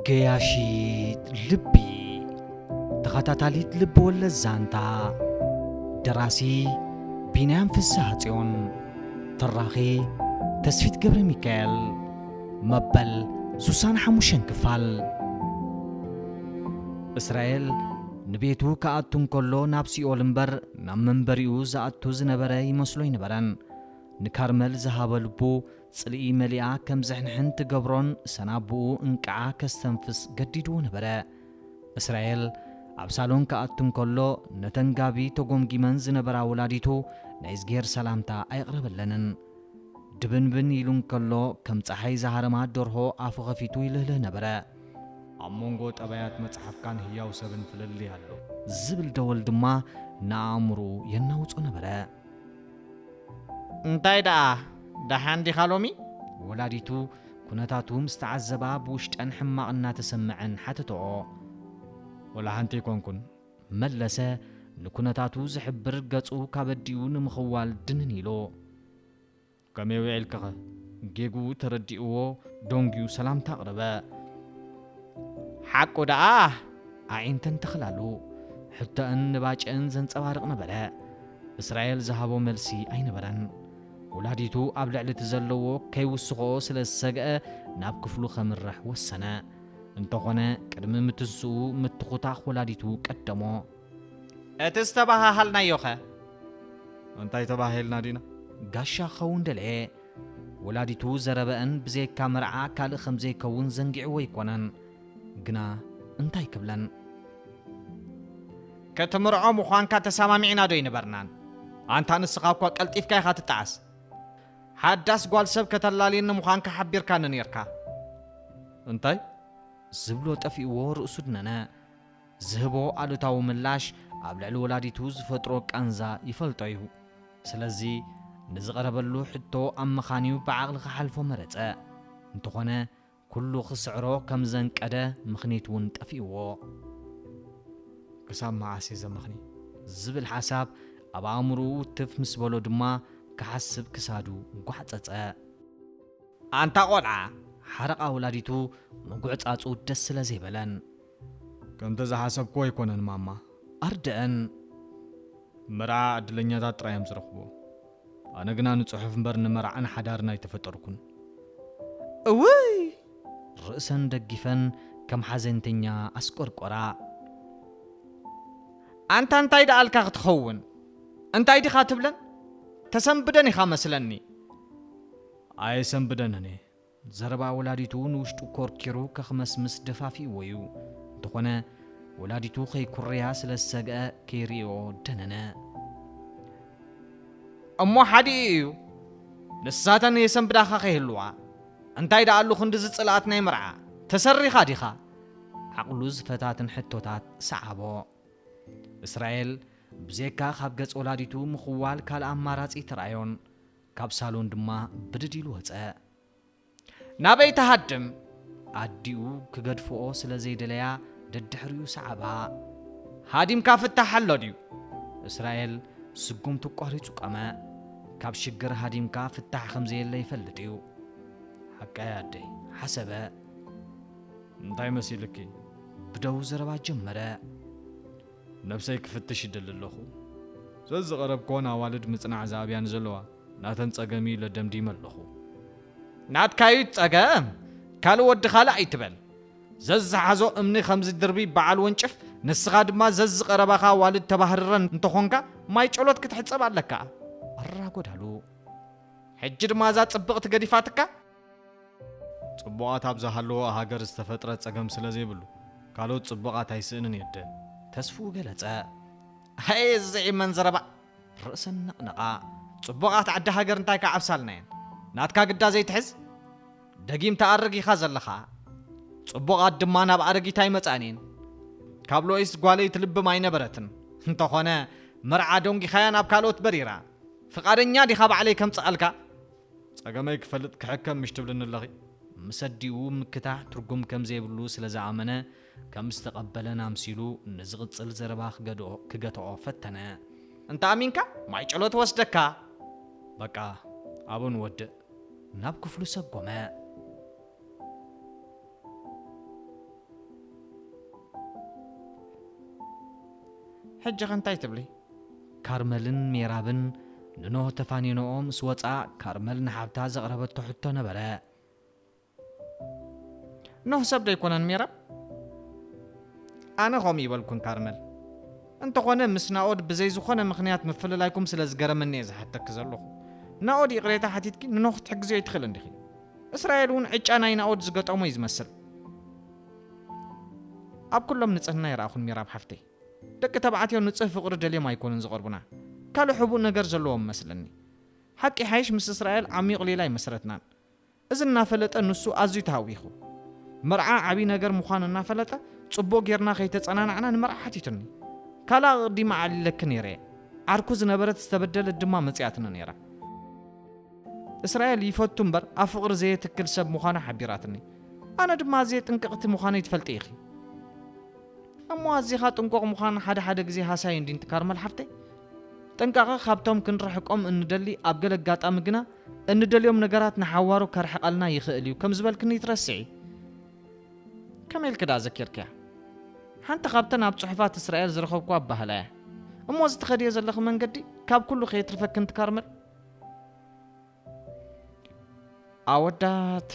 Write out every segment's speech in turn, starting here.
ገያሺት ልቢ፣ ተኸታታሊት ልቢ ወለድ ዛንታ። ደራሲ ቢንያም ፍስሃ ጽዮን። ተራኺ ተስፊት ገብረ ሚካኤል። መበል ሱሳን ሓሙሽተን ክፋል። እስራኤል ንቤቱ ክኣቱ እንከሎ ናብ ሲኦል እምበር ናብ መንበሪኡ ዝኣቱ ዝነበረ ይመስሎ ኣይነበረን። ንካርመል ዝሃበ ልቡ ጽልኢ መሊኣ ከም ዘሕንሕን ትገብሮን ሰናብኡ እንቅዓ ከስተንፍስ ገዲድዎ ነበረ። እስራኤል ኣብ ሳሎን ክኣቱ እንከሎ ነተን ጋቢ ተጎምጊመን ዝነበራ ወላዲቱ ናይ እዝግሄር ሰላምታ ኣየቕረበለንን። ድብንብን ኢሉ እንከሎ ከም ጸሓይ ዝሃረማ ደርሆ ኣፉ ኸፊቱ ይልህልህ ነበረ። ኣብ መንጎ ጠባያት መጽሓፍካን ህያው ሰብን ፍልልይ ኣሎ። ዝብል ደወል ድማ ንኣእምሮኡ የናውጾ ነበረ። እንታይ ደኣ፣ ደሓን ዲኻ ሎሚ? ወላዲቱ ኩነታቱ ምስ ተዓዘባ ብውሽጠን ሕማቕ እናተሰምዐን ሓተትኦ። ወላ ሓንቲ ኣይኮንኩን። መለሰ ንኩነታቱ ዝሕብር ገጹ ካብ ኣዲኡ ንምኽዋል ድንን ኢሉ። ከመይ ውዒልክኸ? ጌግኡ ተረዲእዎ ደንጉዩ ሰላምታ ኣቕረበ። ሓቁ ደኣ? ኣዒንተን ተኽላሉ። ሕቶኣን ንባጭአን ዘንጸባርቕ ነበረ። እስራኤል ዝሃቦ መልሲ ኣይነበረን። ወላዲቱ ኣብ ልዕሊ እቲ ዘለዎ ከይውስኽኦ ስለ ዝሰግአ ናብ ክፍሉ ከምርሕ ወሰነ። እንተኾነ ቅድሚ ምትንስኡ ምትኹታኽ ወላዲቱ ቀደሞ። እቲ ዝተባሃሃልናዮኸ? እንታይ ተባሂልና ዲና? ጋሻ ክኸውን ደለየ። ወላዲቱ ዘረበአን ብዘይካ መርዓ ካልእ ከም ዘይከውን ዘንጊዕዎ ኣይኮነን። ግና እንታይ ክብለን? ክትምርዖ ምዃንካ ተሰማሚዕና ዶ ኣይነበርናን? ኣንታ ንስኻ እኳ ቀልጢፍካ ኢኻ ትጠዓስ። ሓዳስ ጓል ሰብ ከተላልየኒ ምዃንካ ሓቢርካኒ ኔርካ። እንታይ? ዝብሎ ጠፊእዎ ርእሱ ድነነ። ዝህቦ ኣሉታዊ ምላሽ ኣብ ልዕሊ ወላዲቱ ዝፈጥሮ ቃንዛ ይፈልጦ እዩ። ስለዚ ንዝቐረበሉ ሕቶ ኣመኻንዩ ብዓቕሊ ክሓልፎ መረጸ። እንተኾነ ኩሉ ክስዕሮ ከም ዘንቀደ ምኽኒት እውን ጠፊእዎ። ክሳብ መዓስ እየ ዘመኽኒ? ዝብል ሓሳብ ኣብ ኣእምሮኡ ትፍ ምስ በሎ ድማ ክሓስብ ክሳዱ ጓዕጸጸ። ኣንታ ቆልዓ! ሓረቓ ወላዲቱ ምጉዕጻጹ ደስ ስለ ዘይበለን። ከምቲ ዝሓሰብክዎ ኣይኮነን ማማ። ኣርድአን። መርዓ ዕድለኛታት ጥራይ እዮም ዝረኽብዎ። ኣነ ግና ንጽሑፍ እምበር ንመርዓን ሓዳርን ኣይተፈጠርኩን። እውይ! ርእሰን ደጊፈን ከም ሓዘንተኛ ኣስቆርቆራ። ኣንታ እንታይ ደኣልካ ክትኸውን? እንታይ ዲኻ ትብለን? ተሰንብደን ኢኻ መስለኒ። ኣየሰንብደንን እየ። ዘረባ ወላዲቱ ንውሽጡ ኮርኪሩ ከኽመስምስ ደፋፊእዎ እዩ። እንተኾነ ወላዲቱ ከይኩርያ ስለ ዝሰግአ ከይርእዮ ደነነ። እሞ ሓዲኡ እዩ። ንሳተን የሰንብዳኻ ከይህልዋ። እንታይ ደኣሉ ክንድዚ ጽልኣት ናይ መርዓ? ተሰሪኻ ዲኻ? ዓቕሉ ዝፈታትን ሕቶታት ሰዓቦ። እስራኤል ብዘይካ ካብ ገጽ ወላዲቱ ምኽዋል ካልእ ኣማራጺ ተራእዮን ካብ ሳሎን ድማ ብድድ ኢሉ ወጸ። ናበይ ትሃድም? ኣዲኡ ክገድፍኦ ስለ ዘይደለያ ደድሕሪኡ ሰዓባ። ሃዲምካ ፍታሕ ኣሎ ድዩ? እስራኤል ስጉምቱ ኣቋሪጹ ቀመ። ካብ ሽግር ሃዲምካ ፍታሕ ከም ዘየለ ይፈልጥ እዩ። ሓቀይ ኣደይ፣ ሓሰበ። እንታይ መሲልኪ? ብደው ዘረባ ጀመረ። ነብሰይ ክፍትሽ ይደሊ ኣለኹ። ዘዝቐረብክወን ኣዋልድ ምጽናዕ ዝኣብያ ንዘለዋ ናተን ጸገም እዩ ኢለ ደምዲመ ኣለኹ። ናትካዩ ጸገም፣ ካልእ ወዲ ካልእ ኣይትበል። ዘዝሓዞ እምኒ ከም ዝድርቢ በዓል ወንጭፍ፣ ንስኻ ድማ ዘዝቐረባኻ ኣዋልድ ተባህርረን እንተኾንካ ማይ ጨሎት ክትሕጸብ ኣለካ። ኣራጎዳሉ። ሕጂ ድማ እዛ ጽብቕቲ ገዲፋትካ? ጽቡቓት ኣብ ዝሃለዎ ሃገር ዝተፈጥረ ጸገም ስለ ዘይብሉ፣ ካልኦት ጽቡቓት ኣይስእንን የደ። ተስፍኡ ገለጸ። ኣየ እዚ ዒመን ዘረባ! ርእሰን ነቕነቓ። ጽቡቓት ዓዲ ሃገር እንታይ ክዓብሳልና እየን? ናትካ ግዳ ዘይትሕዝ? ደጊም ትኣርግ ኢኻ ዘለኻ። ጽቡቓት ድማ ናብ ኣረጊት ኣይመጻእን እየን። ካብ ሎኢስ ጓለይ ትልብም ኣይነበረትን። እንተኾነ፣ መርዓ ደንጒኻያ ናብ ካልኦት በሪራ። ፍቓደኛ ዲኻ ባዕለይ ከምጽኣልካ? ጸገመይ ክፈልጥ ክሕከም ምሽ ትብልኒ ኣለኺ? ምስ ኣዲኡ ምክታሕ ትርጉም ከም ዘይብሉ ስለ ዝኣመነ፣ ከም ዝተቐበለን ኣምሲሉ ንዝቕጽል ዘረባ ክገድኦ-፣ ክገትኦ ፈተነ። እንተ ኣሚንካ፣ ማይ ጨሎት ወስደካ። በቃ፣ ኣብኡ ንወድእ። ናብ ክፍሉ ሰጎመ። ሕጂ ኸ እንታይ ትብሊ? ካርመልን ሜራብን ንኖህ ተፋኒኖኦ ምስ ወጻ፣ ካርመል ንሓብታ ዘቕረበቶ ሕቶ ነበረ። ኖህ ሰብ ዶ ኣይኮነን ሜራብ? ኣነ ከምኡ ይበልኩን ካርመል። እንተኾነ ምስ ናኦድ ብዘይ ዝኾነ ምኽንያት ምፍልላይኩም ስለ ዝገረመኒ እየ ዝሓተኪ ዘለኹ። ናኦድ ይቕሬታ ሓቲትኪ ንኖህ ክትሕግዝዮ ኣይትኽእልን ዲኺ? እስራኤል እውን ዕጫ ናይ ናኦድ ዝገጠሞ እዩ ዝመስል። ኣብ ኩሎም ንጽህና ይረኣኹን ሜራብ ሓፍተይ። ደቂ ተባዕትዮ ንጽህ ፍቕሪ ደልዮም ኣይኮኑን ዝቐርቡና። ካልእ ሕቡእ ነገር ዘለዎም መስለኒ። ሓቂ ሓይሽ ምስ እስራኤል ዓሚቕ ሌላ ኣይመስረትናን። እዚ እናፈለጠ ንሱ ኣዝዩ ተሃዊኹ። መርዓ ዓብዪ ነገር ምዃኑ እናፈለጠ ጽቡቕ ጌርና ከይተጸናናዕና ንመርዓ ሓቲቱኒ። ካልእ ኣቕዲመ ኣዕሊለኪ ነይረ እየ። ዓርኩ ዝነበረት ዝተበደለት ድማ መጺኣትኒ ነይራ። እስራኤል ይፈቱ እምበር ኣብ ፍቕሪ ዘየትክል ሰብ ምዃኑ ሓቢራትኒ። ኣነ ድማ ኣዝየ ጥንቅቕቲ ምዃነይ ትፈልጢ ኢኺ። እሞ ኣዚኻ ጥንቁቕ ምዃን ሓደ ሓደ ግዜ ሃሳይ እንዲ እንትካርመል ሓፍተይ? ጥንቃቐ ካብቶም ክንርሕቆም እንደሊ ኣብ ገለ ኣጋጣሚ ግና እንደልዮም ነገራት ንሓዋሩ ከርሕቐልና ይኽእል እዩ ከም ዝበልክኒ ትረስዒ። ከመይ ኢልኪ ደኣ ዘኪርክያ? ሓንቲ ካብተን ኣብ ጽሑፋት እስራኤል ዝረኸብኩዋ ኣባህላ እያ። እሞ እዚ ትኸድዮ ዘለኺ መንገዲ ካብ ኩሉ ከየትርፈኪ እንትካርመል? ኣወዳት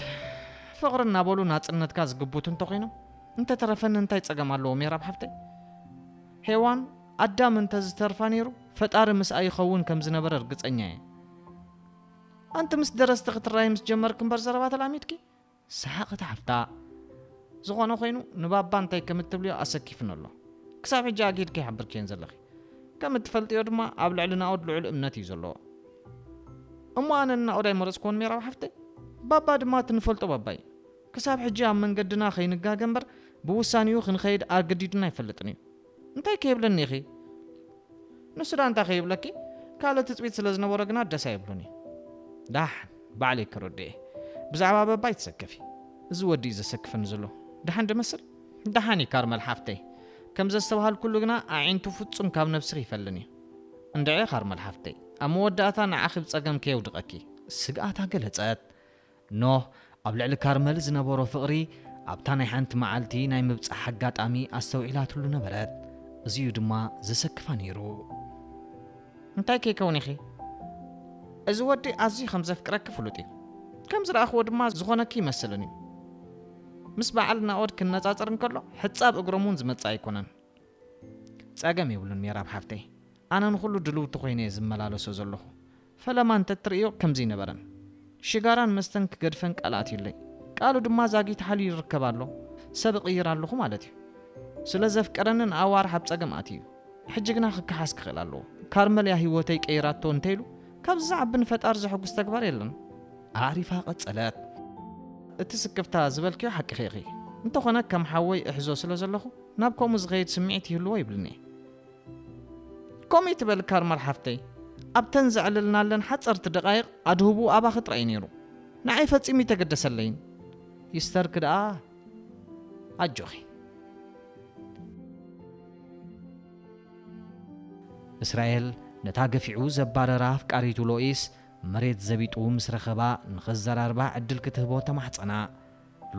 ፍቕሪ እናበሉ ናጽነትካ ዝግቡት እንተኾይኖም እንተተረፈኒ እንታይ ጸገም ኣለዎ ሜራብ ሓፍተይ? ሄዋን ኣዳም እንተዝተርፋ ነይሩ ፈጣሪ ምስኣ ይኸውን ከም ዝነበረ ርግጸኛ እየ። ኣንቲ ምስ ደረስቲ ክትራይ ምስ ጀመርክ እምበር ዘረባ ተላሚድኪ? ሰሓቕቲ ሓፍታ። ዝኾነ ኮይኑ ንባባ እንታይ ከም እትብልዮ ኣሰኪፍኒ ኣሎ። ክሳብ ሕጂ ኣጊድኪ ይሓብርክየን ዘለኺ። ከም እትፈልጥዮ ድማ ኣብ ልዕሊ ናኦድ ልዑል እምነት እዩ ዘለዎ። እሞ ኣነ ንናኦድ ኣይመረጽክዎን ሜራዊ ሓፍተይ። ባባ ድማ እቲ ንፈልጦ ባባ እዩ። ክሳብ ሕጂ ኣብ መንገድና ከይንጋገ እምበር ብውሳኔኡ ክንኸይድ ኣገዲዱና ኣይፈልጥን እዩ። እንታይ ከይብለኒ ኢኺ? ንሱ ደኣ እንታይ ከይብለኪ? ካልእ ትጽቢት ስለ ዝነበሮ ግና ደስ ኣይብሉን እዩ። ዳሕን ባዕለይ ክርድእ እየ። ብዛዕባ በባ ኣይትሰከፊ። እዚ ወዲ እዩ ዘሰክፈኒ ዘሎ። ደሓን ድመስል? ደሓን እዩ ካርመል ሓፍተይ። ከም ዘስተብሃልኩሉ ግና ኣዒንቱ ፍጹም ካብ ነብስኺ ይፈልን እዩ። እንድዒ ካርመል ሓፍተይ፣ ኣብ መወዳእታ ንዓኺ ብጸገም ከየውድቐኪ። ስግኣታ ገለጸት። ኖህ ኣብ ልዕሊ ካርመል ዝነበሮ ፍቕሪ ኣብታ ናይ ሓንቲ መዓልቲ ናይ ምብጻሕ ኣጋጣሚ ኣስተውዒላትሉ ነበረት። እዚ'ዩ ድማ ዘሰክፋ ነይሩ። እንታይ ከይከውን ኢኺ? እዚ ወዲ ኣዝዩ ከም ዘፍቅረኪ ፍሉጥ እዩ። ከም ዝረኣኽዎ ድማ ዝኾነኪ ይመስልን እዩ። ምስ በዓል ናኦድ ክነጻጸር እንከሎ ሕጻብ እግሮም እውን ዝመጽእ ኣይኮነን። ጸገም የብሉን ሜራብ ሓፍተይ። ኣነ ንኹሉ ድልውቲ ኮይነ እየ ዝመላለሶ ዘለኹ። ፈለማ እንተትርእዮ ከምዚ ኣይነበረን። ሽጋራን መስተን ክገድፈን ቃል ኣትዩለይ። ቃሉ ድማ ዛጊት ሓልዩ ይርከብ ኣሎ። ሰብ እቕይር ኣለኹ ማለት እዩ። ስለ ዘፍቀረኒ ንኣዋርሕ ኣብ ጸገም ኣትዩ። ሕጂ ግና ክከሓስ ክኽእል ኣለዎ። ካርመል እያ ህይወተይ ቀይራቶ እንተኢሉ ካብዚ ዝዓቢ ንፈጣሪ ዘሐጉስ ተግባር የለን። ኣዕሪፋ ቀጸለት። እቲ ስክፍታ ዝበልክዮ ሓቂኺ ኢኺ። እንተኾነ ከም ሓወይ እሕዞ ስለ ዘለኹ ናብ ከምኡ ዝኸይድ ስምዒት ይህልዎ ይብልኒ። ከምኡ ትበል ካርመል ሓፍተይ፣ ኣብተን ዘዕለልናለን ሓጸርቲ ደቓይቕ ኣድህቡ ኣባኺ ጥራይ ነይሩ። ንዓይ ፈጺሙ ይተገደሰለይን። ይስተርክ ደኣ ኣጆኺ። እስራኤል ነታ ገፊዑ ዘባረራ ኣፍቃሪቱ ሎኢስ መሬት ዘቢጡ ምስ ረኸባ ንኸዘራርባ ዕድል ክትህቦ ተማሕጸና።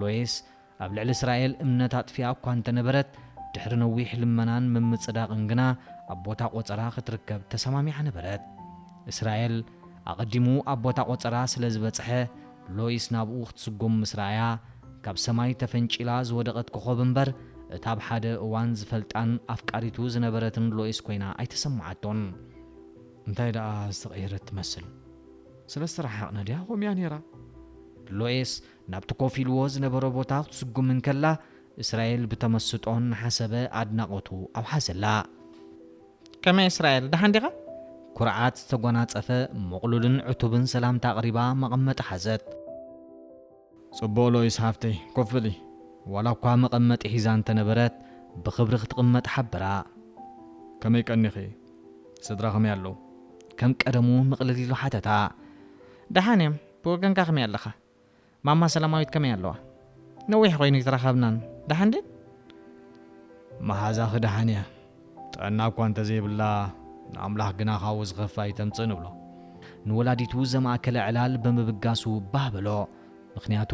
ሎይስ ኣብ ልዕሊ እስራኤል እምነት ኣጥፊኣ እኳ እንተነበረት፣ ድሕሪ ነዊሕ ልመናን ምምጽዳቕን ግና ኣብ ቦታ ቆጸራ ክትርከብ ተሰማሚዓ ነበረት። እስራኤል ኣቐዲሙ ኣብ ቦታ ቆጸራ ስለ ዝበጽሐ፣ ሎይስ ናብኡ ክትስጉም ምስ ረኣያ፣ ካብ ሰማይ ተፈንጪላ ዝወደቐት ኮኾብ እምበር፣ እታ ኣብ ሓደ እዋን ዝፈልጣን ኣፍቃሪቱ ዝነበረትን ሎይስ ኮይና ኣይተሰምዓቶን። እንታይ ደኣ ዝተቐየረት ትመስል? ስለ ዝተረሓቕና ድያ ከምኡ እያ ነይራ? ሎይስ ናብቲ ኮፍ ኢልዎ ዝነበረ ቦታ ክትስጉም እንከላ፣ እስራኤል ብተመስጦ እናሓሰበ ኣድናቖቱ ኣውሓሰላ። ከመይ እስራኤል፣ ደሓን ዲኻ? ኩርዓት ዝተጎናጸፈ ምቕሉልን ዕቱብን ሰላምታ ኣቕሪባ መቐመጢ ሓዘት። ጽቡቕ ሎይስ ሓፍተይ፣ ኮፍ በሊ። ዋላ እኳ መቐመጢ ሒዛ እንተነበረት፣ ብኽብሪ ክትቕመጥ ሓበራ። ከመይ ቀኒኺ? ስድራ ከመይ ኣለዉ? ከም ቀደሙ ምቕልል ኢሉ ሓተታ። ደሓን እዮም። ብወገንካ ከመይ ኣለኻ? ማማ ሰላማዊት ከመይ ኣለዋ? ነዊሕ ኮይኑ ኣይተራኸብናን። ደሓን ድን? መሓዛኺ ደሓን እያ። ጥዕና እኳ እንተዘይብላ፣ ንኣምላኽ ግና ካብኡ ዝኸፍእ ኣይተምጽእ ንብሎ። ንወላዲቱ ዘማእከለ ዕላል ብምብጋሱ ባህ በሎ። ምኽንያቱ፣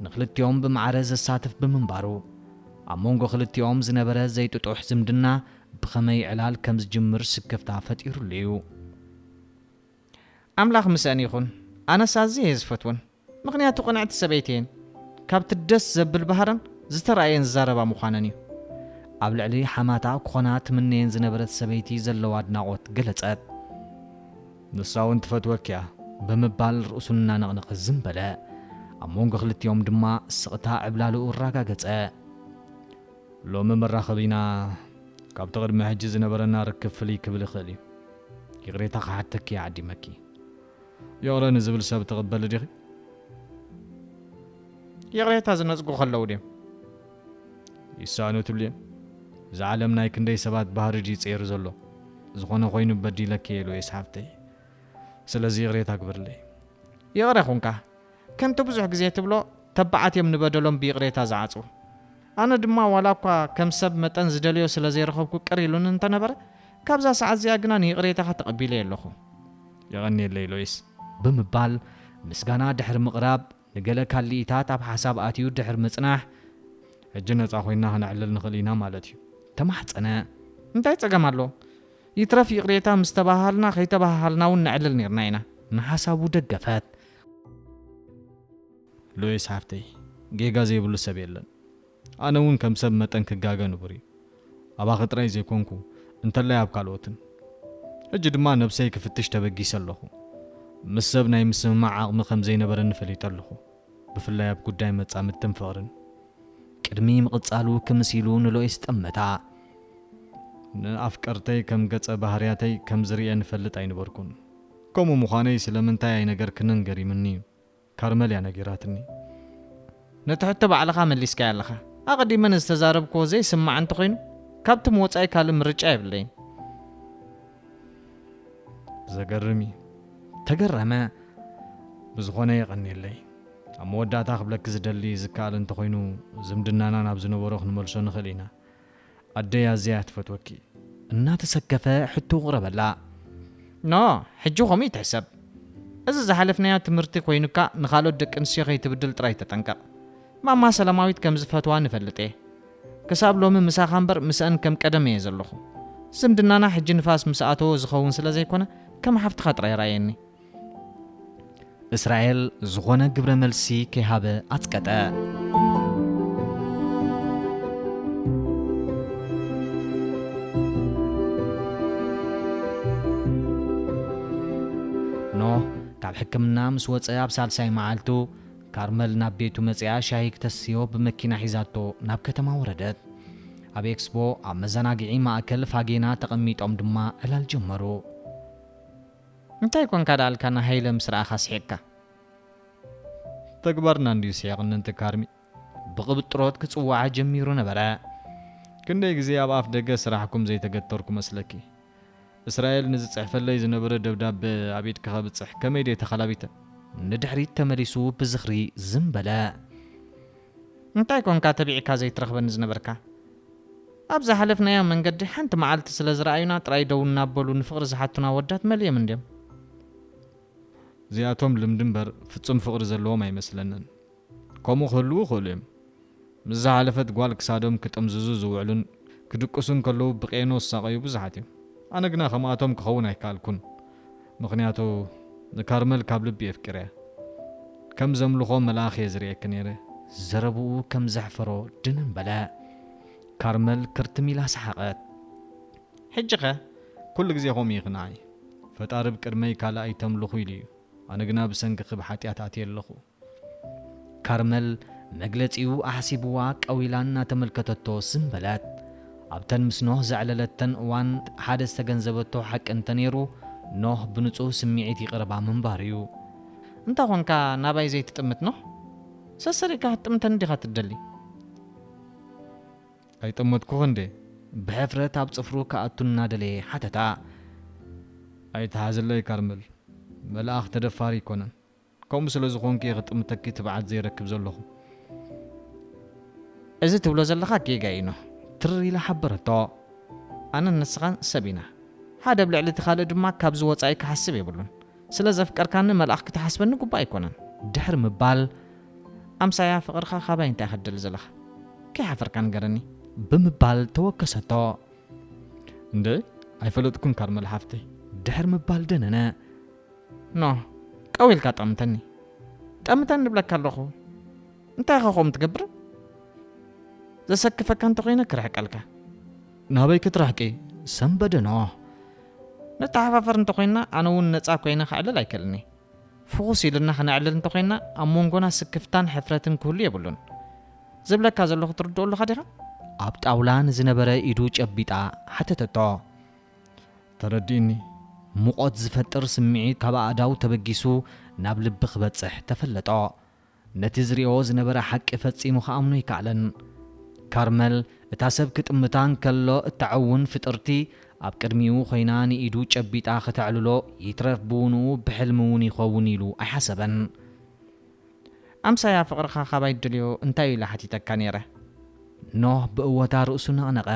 ንኽልቲኦም ብማዕረ ዘሳትፍ ብምንባሩ። ኣብ መንጎ ክልቲኦም ዝነበረ ዘይጥጡሕ ዝምድና ብኸመይ ዕላል ከም ዝጅምር ስክፍታ ፈጢሩሉ እዩ። ኣምላኽ ምስአን ይኹን። ኣነስ ኣዝየ እየ ዝፈትወን። ምኽንያቱ ቅንዕቲ ሰበይቲ እየን። ካብቲ ደስ ዘብል ባህረን ዝተራእየን ዝዛረባ ምዃነን እዩ። ኣብ ልዕሊ ሓማታ ክኾና ትምነየን ዝነበረት ሰበይቲ ዘለዋ ኣድናቖት ገለጸት። ንሳ እውን ትፈትወኪ እያ ብምባል ርእሱ እናነቕነቐ ዝም በለ። ኣብ መንጎ ክልቲኦም ድማ ስቕታ ዕብላልኡ ኣረጋገጸ። ሎሚ መራኸቢና ካብቲ ቅድሚ ሕጂ ዝነበረና ርክብ ፍልይ ክብል ይኽእል እዩ። ይቕሬታ ክሓተኪ እየ ዓዲመኪ። ይቕረ ንዝብል ሰብ ትቕበሊ ዲኺ? ይቕሬታ ዝነጽጉ ከለዉ ድዮም? ይሰኣኑ ትብልዮም? እዛ ዓለም ናይ ክንደይ ሰባት ባህሪ ድዩ ጸይሩ ዘሎ? ዝኾነ ኮይኑ በዲለኪ እየ ሎይስ ሓፍተይ። ስለዚ ይቕሬታ ግበርለይ። ይቕረ ኹንካ። ከምቲ ብዙሕ ግዜ ትብሎ፣ ተባዓት እዮም ንበደሎም ብይቕሬታ ዝዓጽዉ። ኣነ ድማ ዋላ እኳ ከም ሰብ መጠን ዝደልዮ ስለ ዘይረኸብኩ ቅር ኢሉኒ እንተነበረ፣ ካብዛ ሰዓት እዚኣ ግና ንይቕሬታኻ ተቐቢለዮ ኣለኹ። የቐንየለይ ሎይስ። ብምባል ምስጋና ድሕሪ ምቕራብ፣ ንገለ ካልኢታት ኣብ ሓሳብ ኣትዩ ድሕሪ ምጽናሕ፣ ሕጂ ነጻ ኮይና ክነዕልል ንኽእል ኢና ማለት እዩ። ተማሕጸነ። እንታይ ጸገም ኣለዎ? ይትረፍ ይቕሬታ ምስ ተባሃሃልና ከይተባሃሃልና እውን ነዕልል ኔርና ኢና። ንሓሳቡ ደገፈት። ሎይስ ሓፍተይ፣ ጌጋ ዘይብሉ ሰብ የለን። ኣነ እውን ከም ሰብ መጠን ክጋገ ንቡር እዩ። ኣባኺ ጥራይ ዘይኮንኩ፣ እንተላይ ኣብ ካልኦትን። ሕጂ ድማ ነብሰይ ክፍትሽ ተበጊሰ ኣለኹ። ምስ ሰብ ናይ ምስምማዕ ዓቕሚ ከም ዘይነበረኒ ፈሊጠ ኣለኹ። ብፍላይ ኣብ ጉዳይ መጻምድትን ፍቕርን። ቅድሚ ምቕጻሉ ክምስ ኢሉ ንሎይስ ጠመታ። ንኣፍቀርተይ ከም ገጸ ባህርያተይ ከም ዝርእየን እፈልጥ ኣይነበርኩን። ከምኡ ምዃነይ ስለምንታይ ኣይነገርክንን ገሪምኒ እዩ። ካርመል እያ ነጊራትኒ። ነቲ ሕቶ ባዕልኻ መሊስካዮ ኣለኻ። ኣቐዲመ ንዝተዛረብክዎ ዘይስማዕ እንተኾይኑ፣ ካብቲ ምወጻኢ ካልእ ምርጫ የብለይን። ዘገርም እዩ። ተገረመ። ብዝኾነ የቐንየለይ። ኣብ መወዳእታ ክብለኪ ዝደሊ ዝከኣል እንተኾይኑ፣ ዝምድናና ናብ ዝነበሮ ክንመልሶ ንኽእል ኢና። ኣደይ ኣዝያ እያ ትፈትወኪ። እናተሰከፈ ሕቶ ቕረበላ። ኖ፣ ሕጂ ከምኡ ይትሕሰብ። እዚ ዝሓለፍናዮ ትምህርቲ ኮይኑካ ንኻልኦት ደቂ ኣንስትዮ ከይትብድል ጥራይ ተጠንቀቕ። ማማ ሰላማዊት ከም ዝፈትዋ ንፈልጥ እየ። ክሳብ ሎሚ ምሳኻ እምበር ምስአን ከም ቀደም እየ ዘለኹ። ዝምድናና ሕጂ ንፋስ ምስ ኣተዎ ዝኸውን ስለ ዘይኮነ ከም ሓፍትኻ ጥራይ ርኣየኒ። እስራኤል ዝኾነ ግብረ መልሲ ከይሃበ ኣጽቀጠ። ኖህ ካብ ሕክምና ምስ ወጸ ኣብ ሳልሳይ መዓልቱ፣ ካርመል ናብ ቤቱ መጺኣ ሻሂ ክተስትዮ ብመኪና ሒዛቶ ናብ ከተማ ወረደት። ኣብ ኤክስፖ ኣብ መዘናግዒ ማእከል ፋጌና ተቐሚጦም ድማ ዕላል ጀመሩ። እንታይ ኮንካ ደኣልካ ንሃይለ ምስ ረኣኻ ስሒቕካ? ተግባርና እንድዩ ስሒቕኒ፣ እንተ ካርሚ። ብቕብጥሮት ክጽውዓ ጀሚሩ ነበረ። ክንደይ ግዜ ኣብ ኣፍ ደገ ስራሕኩም ዘይተገተርኩ መስለኪ? እስራኤል ንዝጽሕፈለይ ዝነበረ ደብዳበ ኣብ ኢድኪ ከብጽሕ ከመይ ድየ ተኸላቢተ? ንድሕሪት ተመሊሱ ብዝኽሪ ዝም በለ። እንታይ ኮንካ ተቢዕካ ዘይትረኽበኒ ዝነበርካ? ኣብ ዝሓለፍናዮ መንገዲ ሓንቲ መዓልቲ ስለ ዝረኣዩና ጥራይ ደው እናበሉ ንፍቕሪ ዝሓቱና ወዳት መሊኦም እንድዮም። እዚኣቶም ልምዲ እምበር ፍጹም ፍቕሪ ዘለዎም ኣይመስለንን። ከምኡ ክህልዉ ይኽእሉ እዮም። ምስ ዝሓለፈት ጓል ክሳዶም ክጥምዝዙ ዝውዕሉን ክድቅሱ እንከለዉ ብቄኖ ዝሳቐዩ ብዙሓት እዮም። ኣነ ግና ከምኣቶም ክኸውን ኣይከኣልኩን። ምኽንያቱ ንካርመል ካብ ልቢ የፍቅርያ። ከም ዘምልኾ መልኣኽ እየ ዝርእየኪ ነይረ። ዘረብኡ ከም ዘሕፈሮ ድንን በለ። ካርመል ክርትም ኢላ ሰሓቐት። ሕጂኸ? ኩሉ ግዜ ከምኡ ኢኺ ንዓይ። ፈጣሪ ብቅድመይ ካልእ ኣይተምልኹ ኢሉ እዩ። ኣነ ግና ብሰንክኺ ብሓጢኣት ኣትየ ኣለኹ። ካርመል መግለጺኡ ኣሕሲብዋ ቀው ኢላ እናተመልከተቶ ዝም በለት። ኣብተን ምስ ኖህ ዘዕለለተን እዋን ሓደ ዝተገንዘበቶ ሓቂ እንተነይሩ፣ ኖህ ብንጹህ ስምዒት ይቕርባ ምንባሩ እዩ። እንታ ኾንካ ናባይ ዘይትጥምት ኖህ? ሰሰሪካ ክትጥምተኒ ዲኻ ትደሊ? ኣይጠመትኩኽን እንዴ? ብሕፍረት ኣብ ጽፍሩ ክኣቱ እናደለየ ሓተታ። ኣይትሓዝለይ ካርመል፣ መልኣኽ ተደፋሪ ኣይኮነን። ከምኡ ስለ ዝኾንኪ እየ ክጥምተኪ ትብዓት ዘይረክብ ዘለኹ። እዚ ትብሎ ዘለኻ ጌጋ እዩ ኖህ፣ ትርር ኢላ ሓበረቶ። ኣነን ንስኻን ሰብ ኢና። ሓደ ኣብ ልዕሊ እቲ ካልእ ድማ ካብዚ ወጻኢ ክሓስብ የብሉን። ስለ ዘፍቀርካኒ መልኣኽ ክትሓስበኒ ግቡእ ኣይኮነን። ድሕሪ ምባል፣ ኣምሳያ ፍቕርኻ ካባይ እንታይ ክትደሊ ዘለኻ? ከይሓፈርካ ንገረኒ። ብምባል ተወከሰቶ። እንደ ኣይፈለጥኩን ካርመል ሓፍተይ። ድሕር ምባል ደነነ። ኖ፣ ቀው ኢልካ ጠምተኒ። ጠምተኒ እብለካ ኣለኹ። እንታይ ኢኻ ከምኡ ትገብር? ዘሰክፈካ እንተኾይነ ክርሕቀልካ። ናበይ ክትርሕቂ? ሰንበደ ኖ። ንተሓፋፈር እንተኾይና ኣነ እውን ነፃ ኮይነ ክዕልል ኣይክእልኒ። ፍኹስ ኢልና ክነዕልል እንተኾይና ኣብ መንጎና ስክፍታን ሕፍረትን ክህሉ የብሉን። ዝብለካ ዘለኹ ትርድኦ ኣለኻ ዲኻ? ኣብ ጣውላ ንዝነበረ ኢዱ ጨቢጣ ሓተተቶ። ተረዲእኒ። ሙቐት ዝፈጥር ስምዒት ካብ ኣእዳው ተበጊሱ ናብ ልቢ ክበጽሕ ተፈለጦ። ነቲ ዝሪኦ ዝነበረ ሓቂ ፈጺሙ ክኣምኖ ኣይከኣለን። ካርመል እታ ሰብ ክጥምታ እንከሎ እተዐውን ፍጥርቲ ኣብ ቅድሚኡ ኮይና ንኢዱ ጨቢጣ ከተዕልሎ ይትረፍ ብውንኡ ብሕልሚ እውን ይኸውን ኢሉ ኣይሓሰበን። ኣምሳያ ፍቕርኻ ካባይ እትደልዮ እንታይ ኢለ ሓቲተካ ነይረ? ኖህ ብእወታ ርእሱ ነቕነቐ።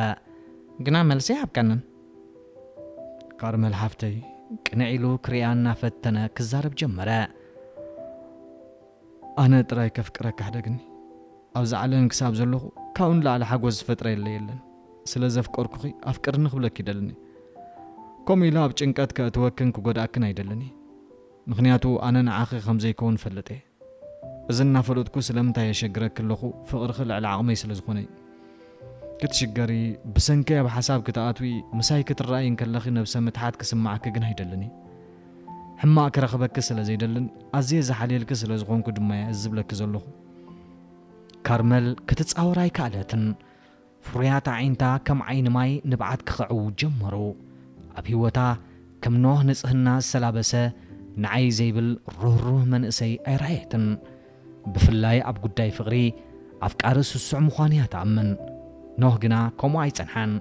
ግና መልሲ ኣይሃብካንን። ካርመል ሓፍተይ፣ ቅንዕ ኢሉ ክርእያ እናፈተነ ክዛረብ ጀመረ። ኣነ ጥራይ ከፍቅረካ ሕደግኒ። ኣብዚ ዓለም ክሳብ ዘለኹ ካብኡ ንላዕሊ ሓጎስ ዝፈጥረለይ የለን። ስለ ዘፍቀርኩኺ ኣፍቅርኒ ክብለኪ ይደልን እየ። ከምኡ ኢለ ኣብ ጭንቀት ከእትወክን ክጎድኣክን ኣይደልን እየ። ምኽንያቱ ኣነ ንዓኺ ከም ዘይከውን እፈልጥ እየ። እዚ እናፈለጥኩ ስለምንታይ የሸግረኪ ኣለኹ? ፍቕርኺ ልዕሊ ዓቕመይ ስለ ዝኾነ እዩ። ክትሽገሪ፣ ብሰንከይ ኣብ ሓሳብ ክትኣትዊ፣ ምሳይ ክትረኣይ እንከለኺ ነብሰ ምትሓት ክስምዓኪ ግን ኣይደልን እየ። ሕማቕ ክረኽበኪ ስለ ዘይደልን ኣዝየ ዝሓልየልኪ ስለ ዝኾንኩ ድማ እየ እዚ ዝብለኪ ዘለኹ። ካርመል ክትጻወር ኣይከኣለትን። ፍሩያት ኣዒንታ ከም ዓይኒ ማይ ንብዓት ክኽዕዉ ጀመሩ። ኣብ ህይወታ ከም ኖህ ንጽህና ዝተላበሰ ንዓይ ዘይብል ርህሩህ መንእሰይ ኣይረኣየትን። ብፍላይ ኣብ ጉዳይ ፍቕሪ ኣፍቃሪ ስሱዕ ምዃኑ እያ ትኣምን። ኖህ ግና ከምኡ ኣይጸንሓን።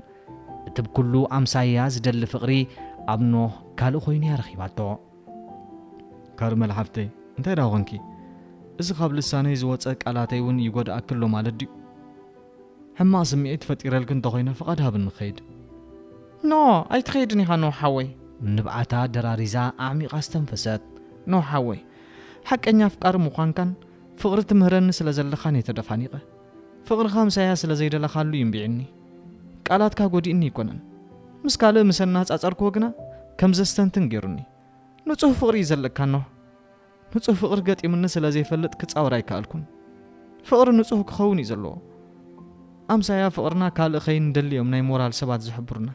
እቲ ብኩሉ ኣምሳያ ዝደሊ ፍቕሪ ኣብ ኖህ ካልእ ኮይኑ እያ ረኺባቶ። ካርመል ሓፍተይ፣ እንታይ ደኣ ኾንኪ? እዚ ካብ ልሳነይ ዝወጸ ቃላተይ እውን ይጎድኣኪ ኣሎ ማለት ድዩ? ሕማቕ ስምዒት ፈጢረልኪ እንተኾይነ ፍቓድ ሃብኒ ክኸይድ። ኖ፣ ኣይትኸይድን ኢኻ ኖ ሓወይ። ንብዓታ ደራሪዛ ኣዕሚቓ ዝተንፈሰት። ኖ ሓወይ፣ ሓቀኛ ኣፍቃሪ ምዃንካን ፍቕሪ ትምህረኒ ስለ ዘለኻን እየ ተደፋኒቐ። ፍቕርኻ ምሳያ ስለ ዘይደለኻሉ እዩ እምቢዕኒ። ቃላትካ ጎዲእኒ ኣይኮነን። ምስ ካልእ ምስ ኣነጻጸርክዎ ግና ከም ዘስተንትን ገይሩኒ። ንጹህ ፍቕሪ እዩ ዘለካ ኖህ። ንጹህ ፍቕሪ ገጢሙኒ ስለ ዘይፈልጥ ክጻወር ኣይከኣልኩን። ፍቕሪ ንጹህ ክኸውን እዩ ዘለዎ። ኣምሳያ ፍቕርና ካልእ ከይንደሊ እዮም ናይ ሞራል ሰባት ዝሕብሩና።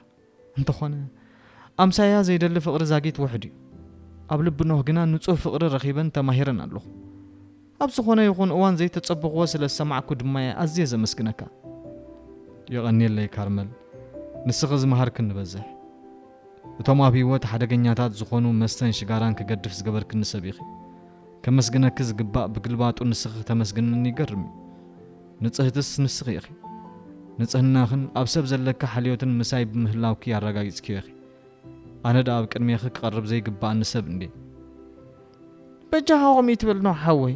እንተኾነ ኣምሳያ ዘይደሊ ፍቕሪ ዛጊት ውሑድ እዩ። ኣብ ልቢ ኖህ ግና ንጹህ ፍቕሪ ረኺበን ተማሂረን ኣለኹ። ኣብ ዝኾነ ይኹን እዋን ዘይተጸበኽዎ ስለ ዝሰማዕኩ ድማ እየ ኣዝየ ዘመስግነካ። የቐንየለይ ካርመል፣ ንስኺ ዝመሃርክኒ በዝሕ። እቶም ኣብ ህይወት ሓደገኛታት ዝኾኑ መስተን ሽጋራን ክገድፍ ዝገበርክኒ ሰብ ኢኺ። ከመስግነኪ ዝግባእ ብግልባጡ ንስኺ ክተመስግንኒ ይገርም እዩ። ንጽህትስ ንስኺ ኢኺ። ንጽህናኽን ኣብ ሰብ ዘለኪ ሓልዮትን ምሳይ ብምህላውኪ ኣረጋጊጽክዮ ኢኺ። ኣነ ደኣ ኣብ ቅድሜኺ ክቐርብ ዘይግባኣኒ ሰብ እንዴ? በጃኻ ከምኡ ይትበል ኖህ ሓወይ።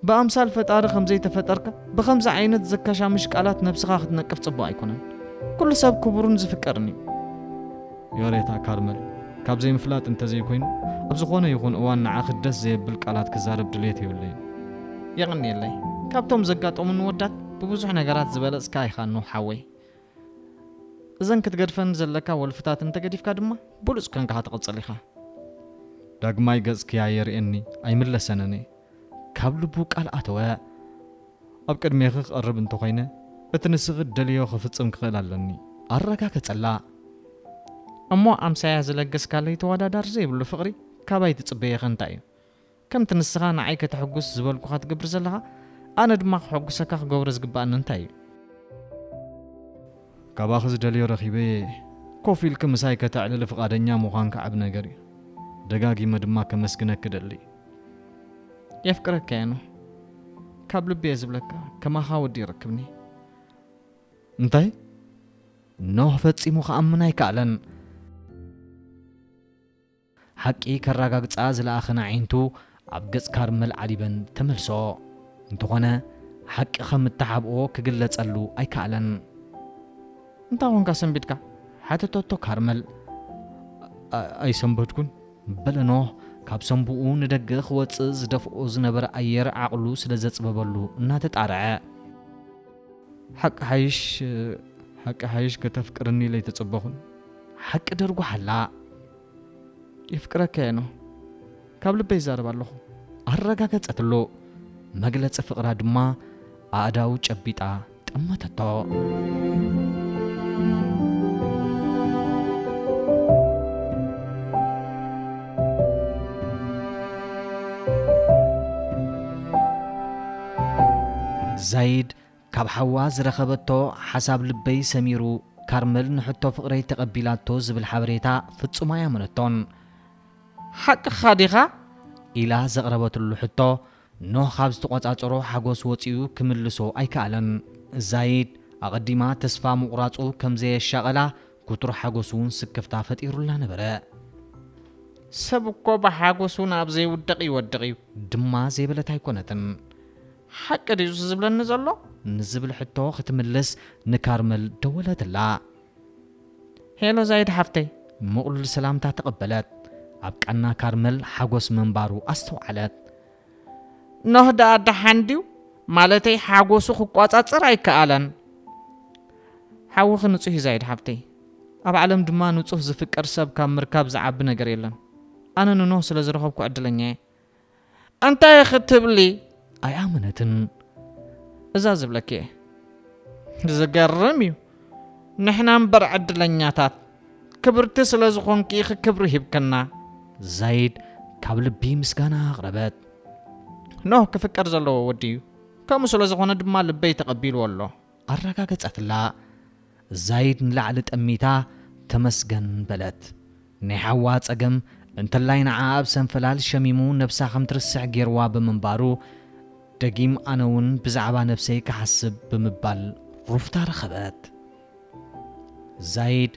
ብኣምሳል ፈጣሪ ከም ዘይተፈጠርካ ብኸምዚ ዓይነት ዘከሻምሽ ቃላት ነብስኻ ክትነቅፍ ጽቡቕ ኣይኮነን። ኩሉ ሰብ ክቡርን ዝፍቀርን እዩ። ዮሬታ ካርመል፣ ካብ ዘይምፍላጥ እንተዘይኮይኑ ኣብ ዝኾነ ይኹን እዋን ንዓኺ ደስ ዘየብል ቃላት ክዛረብ ድሌት የብለይን። የቐንየለይ። ካብቶም ዘጋጠሙኒ ወዳት ብብዙሕ ነገራት ዝበለጽካ ኢኻ ኖህ ሓወይ። እዘን ክትገድፈን ዘለካ ወልፍታት እንተገዲፍካ ድማ ብሉጽ ኮንካ ትቕጽል ኢኻ። ዳግማይ ገጽኪ ኣየርእየኒ ኣይምለሰንን እየ። ካብ ልቡ ቃል ኣተወ። ኣብ ቅድሜኺ ክቐርብ እንተኾይነ እቲ ንስኺ እትደልዮ ክፍጽም ክኽእል ኣለኒ። ኣረጋገጸላ። እሞ ኣምሳያ ዝለገስካለይ ተወዳዳሪ ዘይብሉ ፍቕሪ ካባይ ትጽበየኸ እንታይ እዩ? ከምቲ ንስኻ ንዓይ ከተሐጉስ ዝበልኩኻ ትገብር ዘለኻ ኣነ ድማ ክሐጉሰካ ክገብሮ ዝግባኣኒ እንታይ እዩ? ካባኺ ዝደልዮ ረኺበ እየ። ኮፍ ኢልኪ ምሳይ ከተዕልሊ ፍቓደኛ ምዃንኪ ዓቢ ነገር እዩ። ደጋጊመ ድማ ከመስግነኪ እደሊ። የፍቅረካ እየ ኖህ። ካብ ልቢ እየ ዝብለካ፣ ከማኻ ወዲ ይረክብኒ። እንታይ? ኖህ ፈጺሙ ክኣምን ኣይከኣለን። ሓቂ ከረጋግጻ ዝለኣኸን ኣዒንቱ ኣብ ገጽ ካርመል ዓሊበን ተመልሶ። እንተኾነ ሓቂ ከም እተሓብኦ ክግለጸሉ ኣይከኣለን። እንታይ ኾንካ ሰንቢድካ? ሓተተቶ ካርመል። ኣ-፣ ኣይሰንበድኩን፣ በለ ኖህ ካብ ሰንብኡ ንደገ ክወጽእ ዝደፍኦ ዝነበረ ኣየር ዓቕሉ ስለ ዘጽበበሉ እናተጣርዐ። ሓቂ ሓይሽ፣ ሓቂ ሓይሽ ከተፍቅርኒ ኢለ ኣይተጸበኹን። ሓቂ ደርጉሓላ። የፍቅረካ እየ ኖህ፣ ካብ ልበይ ይዛረብ ኣለኹ። ኣረጋገጸትሉ። መግለጺ ፍቕራ ድማ ኣእዳው ጨቢጣ ጠመተቶ። ዛይድ ካብ ሓዋ ዝረኸበቶ ሓሳብ ልበይ ሰሚሩ፣ ካርመል ንሕቶ ፍቕረይ ተቐቢላቶ ዝብል ሓበሬታ ፍጹም ኣያመነቶን። ሓቅኻ ዲኻ? ኢላ ዘቕረበትሉ ሕቶ ኖህ ካብ ዝተቖጻጸሮ ሓጎስ ወጺኡ ክምልሶ ኣይከኣለን። ዛይድ ኣቐዲማ ተስፋ ምቑራጹ ከም ዘየሻቐላ፣ ክቱር ሓጎስ እውን ስክፍታ ፈጢሩላ ነበረ። ሰብ እኮ ብሓጎሱ ናብ ዘይውድቕ ይወድቕ እዩ። ድማ ዘይበለት ኣይኮነትን። ሓቂ ድዩ ዝብለኒ ዘሎ? ንዝብል ሕቶ ክትምልስ ንካርመል ደወለትላ። ሄሎ ዛይድ ሓፍተይ። ምቕሉል ሰላምታ ተቐበለት። ኣብ ቃና ካርመል ሓጎስ ምንባሩ ኣስተውዓለት። ኖህ ደኣ ደሓን ድዩ? ማለተይ ሓጎሱ ክቋጻጸር ኣይከኣለን። ሓውኺ ንጹህ እዩ ዛይድ ሓፍተይ። ኣብ ዓለም ድማ ንጹህ ዝፍቀር ሰብ ካብ ምርካብ ዝዓቢ ነገር የለን። ኣነ ንኖህ ስለ ዝረኸብኩ ዕድለኛ እየ። እንታይ ክትብሊ? ኣይኣመነትን። እዛ ዝብለኪ እየ። ዝገርም እዩ። ንሕና እምበር ዕድለኛታት። ክብርቲ ስለ ዝኾንኪ ኢኺ ክብሪ ሂብክና። ዛይድ ካብ ልቢ ምስጋና ኣቕረበት። ኖህ ክፍቀር ዘለዎ ወዲ እዩ። ከምኡ ስለ ዝኾነ ድማ ልበይ ተቐቢልዎ ኣሎ። ኣረጋገጸትላ። ዛይድ ንላዕሊ ጠሚታ ተመስገን በለት። ናይ ሓዋ ጸገም እንተላይ ንዓ ኣብ ሰንፈላል ሸሚሙ ነብሳ ከም ትርስዕ ጌርዋ ብምንባሩ፣ ደጊም ኣነ እውን ብዛዕባ ነብሰይ ክሓስብ ብምባል ሩፍታ ረኸበት። ዛይድ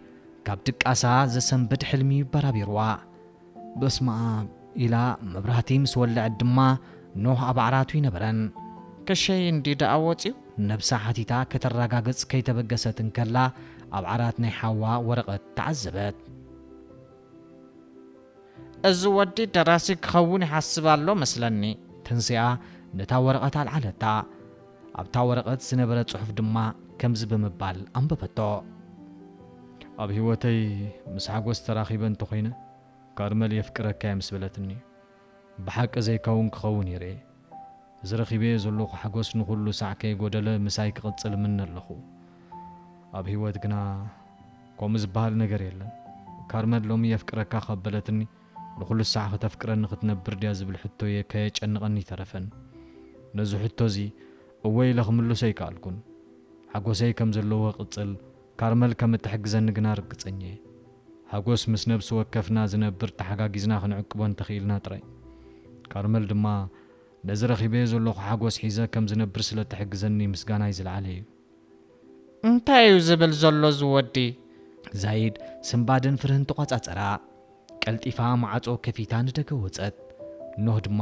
ካብ ድቃሳ ዘሰንብድ ሕልሚ በራቢርዋ። በስመ ኣብ ኢላ መብራህቲ ምስ ወለዐት ድማ ኖህ ኣብ ዓራቱ ይነበረን። ከሸይ እንዲ ደኣ ወፂኡ። ነብሳ ሓቲታ ከተረጋግጽ ከይተበገሰት እንከላ ኣብ ዓራት ናይ ሓዋ ወረቐት ተዓዘበት። እዚ ወዲ ደራሲ ክኸውን ይሓስብ ኣሎ መስለኒ። ተንሲኣ ነታ ወረቐት ኣልዓለታ። ኣብታ ወረቐት ዝነበረ ጽሑፍ ድማ ከምዚ ብምባል ኣንበበቶ። ኣብ ህይወተይ ምስ ሓጎስ ተራኺበ እንተኾይነ፣ ካርመል የፍቅረካ እየ ምስ በለትኒ፣ ብሓቂ ዘይከውን ክኸውን ይርኤ። እዚ ረኺበዮ ዘለኹ ሓጎስ ንኹሉ ሳዕ ከይጎደለ ምሳይ ክቕጽል እምነ ኣለኹ። ኣብ ህይወት ግና ከምኡ ዝበሃል ነገር የለን። ካርመል ሎሚ የፍቅረካ ካብ በለትኒ፣ ንኹሉ ሳዕ ከተፍቅረኒ ክትነብር ድያ ዝብል ሕቶ'የ ከየጨንቐኒ ኣይተረፈን። ነዚ ሕቶ'ዚ እወ ኢለ ክምልሶ ኣይከኣልኩን። ሓጎሰይ ከም ዘለዎ ክቕጽል፣ ካርመል ከም እትሕግዘኒ ግና ርግጸኛ እየ። ሓጎስ ምስ ነብሲ ወከፍና ዝነብር ተሓጋጊዝና ክንዕቅቦ እንተኽኢልና ጥራይ። ካርመል ድማ ነዚ ረኺበዮ ዘለኹ ሓጎስ ሒዘ ከም ዝነብር ስለ እትሕግዘኒ ምስጋናይ ዝለዓለ እዩ። እንታይ እዩ ዝብል ዘሎ እዚ ወዲ? ዛይድ ስንባደን ፍርህን ተቖጻጸራ። ቀልጢፋ ማዕጾ ከፊታ ንደገ ወጸት። ኖህ ድማ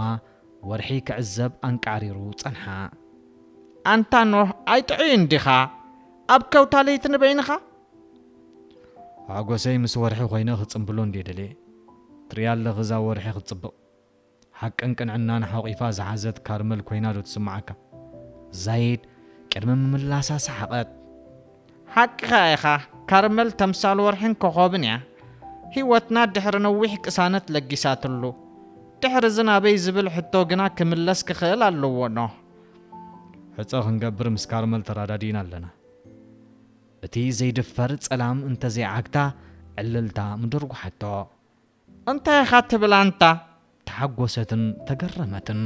ወርሒ ክዕዘብ ኣንቃዕሪሩ ጸንሓ። ኣንታ ኖህ ኣይጥዑይን ዲኻ? ኣብ ከውታ ለይቲ ንበይንኻ? ሓጎሰይ ምስ ወርሒ ኮይነ ክጽንብሎ እንድየ ደልየ። ትሪኣ ኣለኺ እዛ ወርሒ ክትጽብቕ። ሓቅን ቅንዕናን ሓቑፋ ዝሓዘት ካርመል ኮይና ዶ ትስምዓካ? ዛይድ ቅድሚ ምምላሳ ሰሓቐት። ሓቅኻ ኢኻ፣ ካርመል ተምሳል ወርሕን ኮኾብን እያ። ህይወትና ድሕሪ ነዊሕ ቅሳነት ለጊሳትሉ። ድሕሪ እዚ ናበይ ዝብል ሕቶ ግና ክምለስ ክኽእል ኣለዎ ኖህ። ሕጸ ክንገብር ምስ ካርመል ተራዳዲእና ኣለና። እቲ ዘይድፈር ጸላም እንተዘይዓግታ ዕልልታ ምደርጉሓቶ። እንታይ ኢኻ ትብል ኣንታ? ተሓጎሰትን ተገረመትን።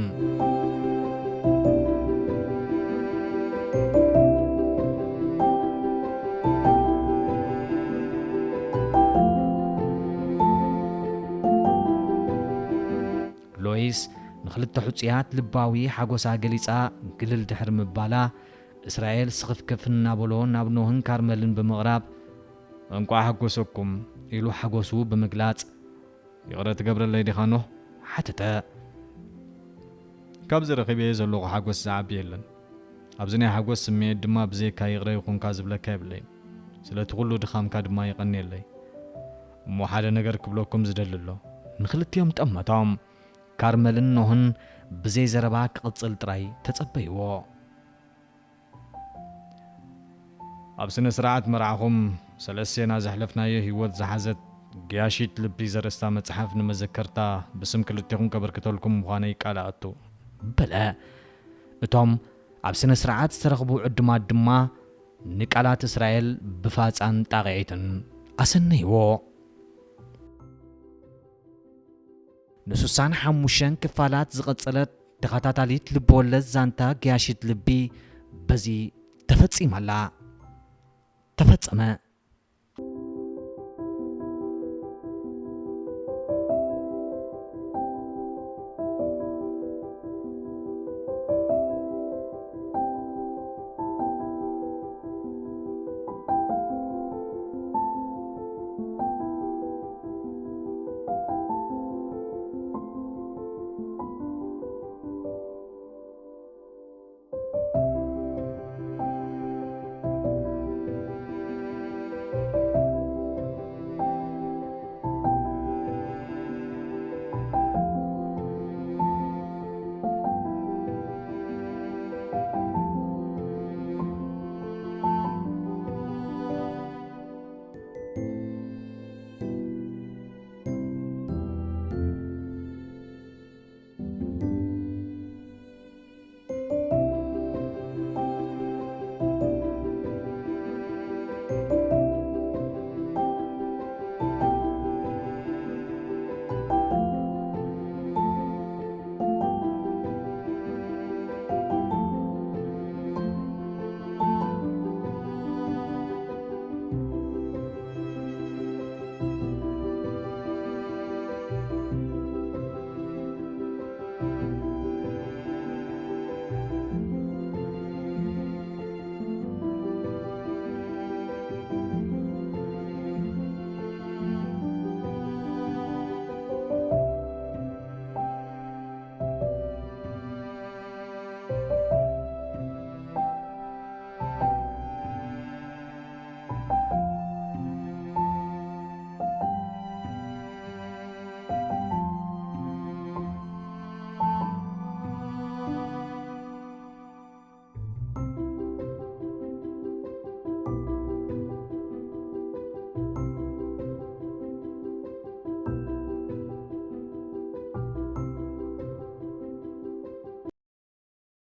ሎይስ ንኽልተ ሕጹያት ልባዊ ሓጎሳ ገሊጻ ግልል ድሕሪ ምባላ፣ እስራኤል ስኽፍክፍ እናበሎ ናብ ኖህን ካርመልን ብምቕራብ፣ እንቋዕ ሓጎሰኩም ኢሉ ሓጎሱ ብምግላጽ፣ ይቕረ ትገብረለይ ዲኻ ኖህ? ሓተተ። ካብዚ ረኺበዮ ዘለኹ ሓጎስ ዝዓቢ የለን። ኣብዚ ናይ ሓጎስ ስምዒት ድማ ብዘይካ ይቕረ ይኹንካ ዝብለካ የብለይን። ስለቲ ኩሉ ድኻምካ ድማ የቐንየለይ። እሞ ሓደ ነገር ክብለኩም ዝደሊ ኣሎ። ንኽልቲኦም ጠመቶም። ካርመልን ኖህን ብዘይ ዘረባ ክቕጽል ጥራይ ተጸበይዎ። ኣብ ስነ ስርዓት መርዓኹም ሰለስቴና ዘሕለፍናዮ ህይወት ዝሓዘት ገያሺት ልቢ ዘርእስታ መጽሓፍ ንመዘከርታ ብስም ክልቴኹም ከበርክተልኩም ምዃነይ ቃል ኣእቱ። በለ። እቶም ኣብ ስነ ስርዓት ዝተረኽቡ ዕዱማት ድማ ንቃላት እስራኤል ብፋጻን ጣቕዒትን ኣሰነይዎ። ንሱሳን ሓሙሽተን ክፋላት ዝቐጸለት ተኸታታሊት ልብወለድ ዛንታ ገያሺት ልቢ በዚ ተፈጺማላ። ተፈጸመ።